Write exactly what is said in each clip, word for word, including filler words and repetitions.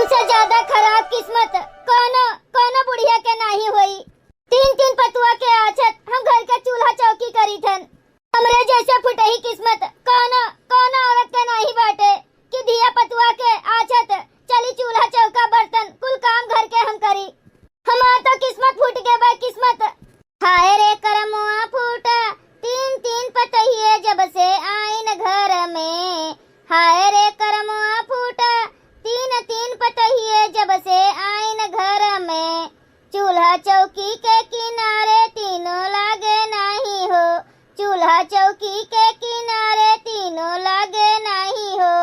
से ज्यादा खराब किस्मत कौनो, कौनो बुढ़िया के नाही होई। तीन, तीन पतुआ के आछत हम घर के चूल्हा चौकी करीथन। हमरे जैसे फुटही किस्मत कौनो, कौनो औरत के नाही बाटे कि धिया पतुआ के आछत चली चूल्हा चौका बर्तन कुल काम घर के हम करी। हमार तो किस्मत फूट गए बा किस्मत। हाय रे करमुआ फूटा, तीन तीन पतहिए जब से आइन घर में। हाय रे करमुआ फूटा, तीन तीन पतहिए जब से आइन घर में। चूल्हा चौकी के किनारे तीनों लागे नाही हो, चूल्हा चौकी के किनारे तीनों लागे नाही हो।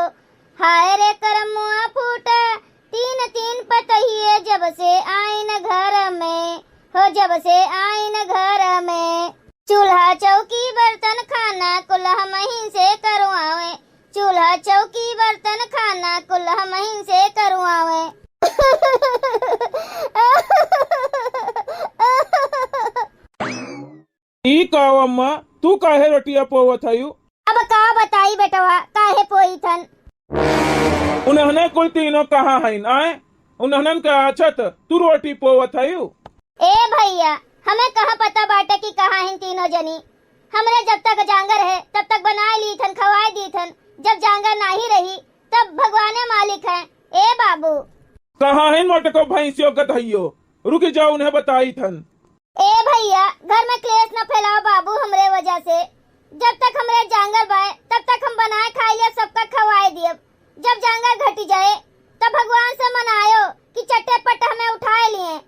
हाय रे करमुआ फूटा, तीन तीन पतहिए जब से आइन घर में, हो जब से आइन घर में। चूल्हा चौकी बर्तन खाना कुल हमहिन से करवावे, चूल्हा चौकी बर्तन खाना कुल हमहिन से करवावे। ई का अम्मा, तू काहे रोटिया पोवत हयू? अब का बताई बेटवा, काहे पोईथन? उन्हने कुल तीनों कहाँ हईन, आए? उन्हनन के आछत तू रोटी पोवत हयू? ए भैया, हमें कहाँ पता बाटे कि कहाँ हईन तीनों जनी? हमरे जब तक जांगर है, तब तक बनाए लीथन, खवाए दीथन। जब जांगर नाही रही, तब भगवाने मालिक हैं। ए बाबू। कहाँ हईन मोटको भैंसियो गधइयो? रुकि जाओ, उन्हें बताईथन। ए भैया, घर में क्लेश न फैलाओ बाबू हमरे वजह से। जब तक हमरे जांगर बाय, तब तक हम बनाए खाए लियब, सबका खवाए दियब। जब जांगर घटी जाए, तब भगवान से मनायो कि चट्टे पट हमें उठाए लिए।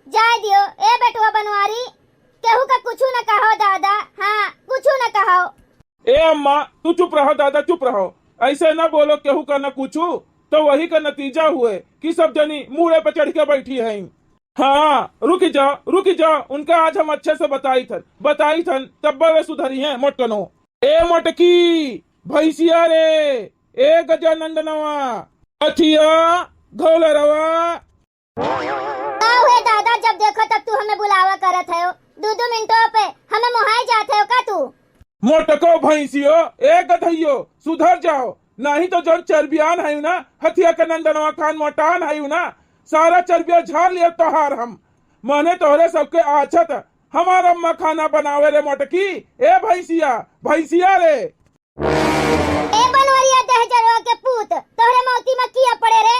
जाए दियो, ए बेटवा बनवारी, केहू का कुछू न कहो दादा, हाँ, कुछू न कहो। ए अम्मा, तू चुप रहो दादा, चुप रहो। ऐसे ना बोलो, केहू का ना कुछू, तो वही का नतीजा हुए कि सब जनी मूड़े पे चढ़ के बैठी हैं। हाँ, रुकि जा, रुकि जा, उनका आज हम अच्छे से बताईथन, बताईथन, तब्बे वे सुधरी हैं, मोटकनो। ए मोटकी, भैंसिया रे, ए गजानंदनवा, अथिया, घोलरवा। का हुए दादा, जब देखो तब तू हमें बुलावा करत हो, दू दू मिनटों पे हमें मोहाए जात हो का तू? मोटको भैंसियो, ए गधइयो, सुधर जाओ, नाही तो जौन चर्बियान है ना, हथिया के नंदनवा खान मोटान है ना, सारा चर्बिया झाड़ लिया तोहार हम। मने तोहरे सबके आछत हमार अम्मा खाना बनावे रे मोटकी, ए भैंसिया, भैंसिया रे। ए बनवरिया दहजरवा के पूत, तोहरे मौती में किया पड़े रे।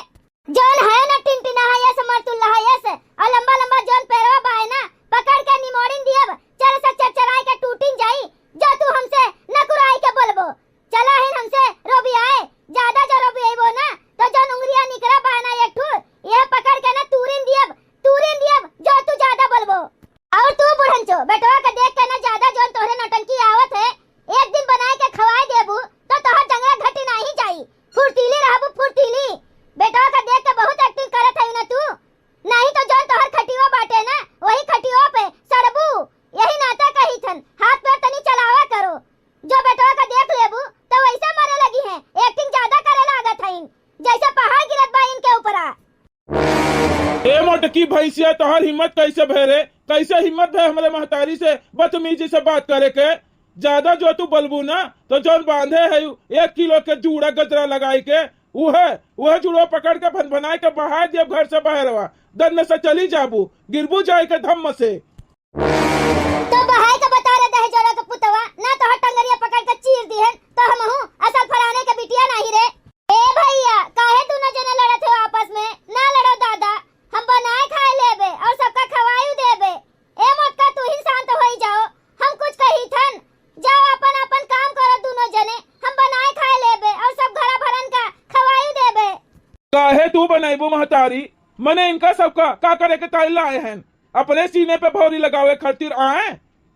जौन है ना टिनटिना है यस, मरतुल्ला है यस, और लंबा लंबा जौन पैरवा बाय ना, पकड़ के निमोड़िन दियब, चर से चरचराए के टूटिन जाई, जो तू हमसे नकुराई के बोलबो। चला हिन हमसे रोबियाए, ज्यादा जो रोबियाइबो ना, तो जौन उंगरिया निकरा बाय ना एक ठो, यह पकड़ के ना तूरिन दियब, तूरिन दियब, जो तू ज्यादा बोलबो। और तू बुढ़नचो, बेटवा के देख के ना ज्यादा जौन तोहरे नौटंकी आवत है, एक दिन बनाए के खवाए देबू, तो तोहर जंगला घटी नाही जाई। फुर्तीली रहबू, फुर्तीली। बेटवा के देख के बहुत acting करत है ना तू, नाही तो जौन तोहर खटियो बाटे ना, वही खटियो पे सड़बू। यही नाते कही थन, हाथ पैर तनी चलावा करो। जो बेटवा के देख लेबू, तो वैसे मरे लगी हैं, acting ज्यादा करे लागत हईन, जैसे पहाड़ गिरत बा इनके ऊपरा। ए मोटकी भैंसिया, तोहार हिम्मत कैसे भय रे? कैसे हिम्मत भय हमरे महतारी से बदतमीजी से बात करे के? ज्यादा जो तू बोलबू ना, तो जौन बांधे है एक किलो के जूड़ा गजरा लगाई के, उहे, उहे जुड़वा पकड़ के भनभनाए के बहार दियब घर से बहरवा। दन्न से चली जाबू, गिरबू जाए के धम्म से। तो बहाए के बता रे दहेजोरा के पुतवा, ना तोहर टंगरिया पकड़ के चीर दिहन, तो हमहू असल फराने के बिटिया नाही रे। ए भैया, काहे दुनो जने लड़त हो आपस में? ना लड़ो दादा, हम बनाए खाए लेबे और सबका खवाई देबे। ए मोटका, तू ही शांत होई जाओ, हम कुछ कही थन। जाओ अपन अपन काम करो दुनो जने, हम बनाए खाए लेबे और सब घरा भरन का खवाई देबे। काहे तू बनैबू महतारी? मने इनका सबका का करे के ताई लाए हैं? अपने सीने पे भौरी लगावे खातिर आए?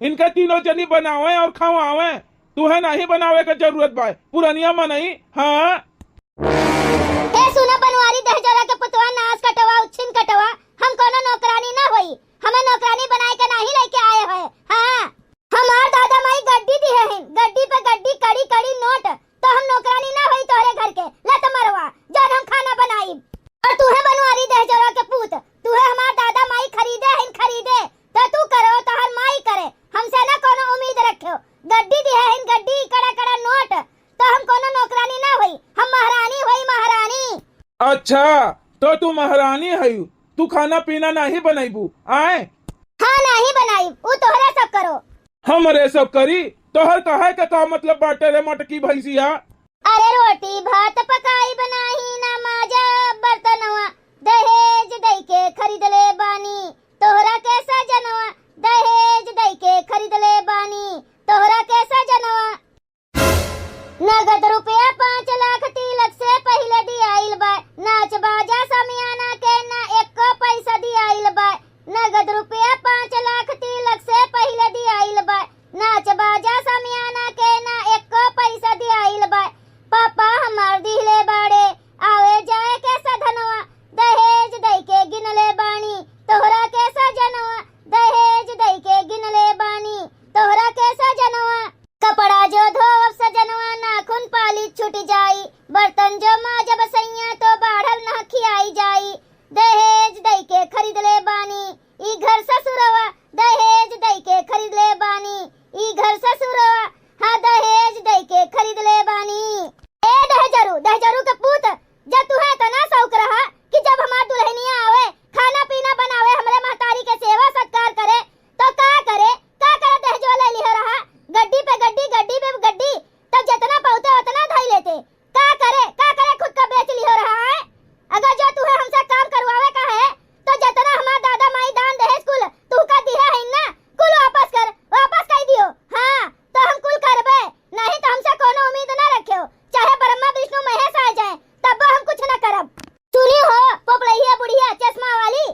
इनका तीनों जनी बनावे और खवावे। तुहे नहीं बनावे के जरूरत बा, पुरनिया मनई। हाँ। हे सुना बनवारी दहजोरा के पुतवा, नास कटवा, उच्छिन कटवा, हम कोनो नौकरानी ना होई। हमें नौकरानी बनाए के नाही लेके आए होए। हाँ। हमार दादा माई गड्डी दिहे हैं, गड्डी पे गड्डी, कड़ी कड़ी नोट, तो हम नौकरानी ना होई तोहरे घर के। ले तो मरवा, जौन हम खाना बनाई। और तू है बनवारी दहजोरा के पूत, तू है हमार दादा माई खरीदे हैं, खरीदे, तो तू करो, तोहर माई करे, हमसे ना कोनो उम्मीद रखियो। गड्डी दिहे हैं, गड्डी, कड़ा कड़ा नोट, तो हम कोनो नौकरानी ना होई, हम महारानी होई, महारानी। अच्छा, तो तू महारानी हयू, तू खाना पीना नाही बनइबू, आए? हाँ, नाही बनाइब, उ तोहरे सब करो। हमरे सब करी? तोहर कहे के का मतलब बाटे रे मोटकी भैंसिया? अरे रोटी भात पकाइब नाही ना माजब बर्तनवा, दहेज दइके खरीद ले बानी तोहरा के सजनवा, दहेज दइके खरीद ले बानी तोहरा के सजनवा। नगद रुपया पाँच लाख तिलक से पहिले दियाइल बा, नाच बाजा समियाना के ना एको पैसा दियाइल बा। नगद रुपया पाँच लाख तिलक से पहिले दियाइल बा, नाच बाजा समियाना के ना एको पैसा दियाइल बा। पापा हमार दिहले बाड़े आवे जाए के सधनवा, दहेज दइके गिनले बानी तोहरा के सजनवा, दहेज दइके गिनले बानी तोहरा के सजनवा। कपड़ा जो धोवब सजनवा, नाखून पालिश छूट जाई, बर्तन जो माजब सैया, तो बाढ़ल ना खियाई जाई। दहेज दइके खरीद ले बानी ई घर ससुरवा, दहेज दइके खरीद ले बानी ई घर ससुरवा, हाँ, दहेज दइके खरीद ले बानी। ए दहजरू, दहजरू के पूत, जब तुहे इतना शौक रहा कि जब हमार दुल्हनिया आवे, खाना पीना बनावे, हमरे महतारी के सेवा सत्कार करे, तो का करे, का करे दहेजवा ले लिहो रहा? गड्डी पे गड्डी, गड्डी पे गड्डी, तब जितना पौते उतना धई लेते। का करे, का करे खुद का बेच लिहो रहा है? अगर जो तुहे हमसे काम करवावे का है, तो जितना हमार दादा माई दान दहेज कुल तुहका दिहे है ना, कुल वापस कर, वापस कर दियो। हाँ, तो हम कुल करबे, नहीं तो हमसे कोनो उम्मीद ना रखियो, चाहे ब्रह्मा विष्णु महेश आ जाए, तब हम कुछ ना करब। सुनी हो पोपलहिया बुढ़िया चश्मा वाली।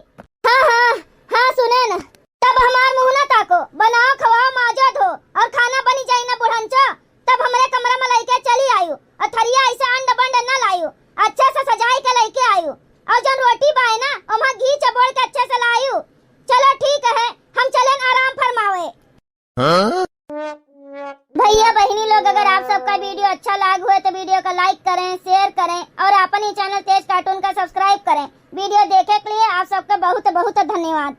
हाँ, हाँ, हाँ, सुने न। तब हमार मुँह ना ताको, बनाओ, खवाओ, माजो धो, और खाना बनी जाई ना बुढ़नचो, तब हमरे कमरा में लइके चली आयु, और थरिया ऐसे अंड बंड न लायु, अच्छे से सजाई के लइके आयु, और जौन रोटी बाय ना, ओमा घी चबोड़ के अच्छे से लायु। चलो ठीक है, हम चलेन आराम फरमावे। हाँ? भैया बहिनी लोग, अगर आप सबका video अच्छा लाग हुए तो video का like करें, share करें और अपन ही channel तेज cartoon का subscribe करें। Video देखे के लिए आप सबका बहुत बहुत धन्यवाद।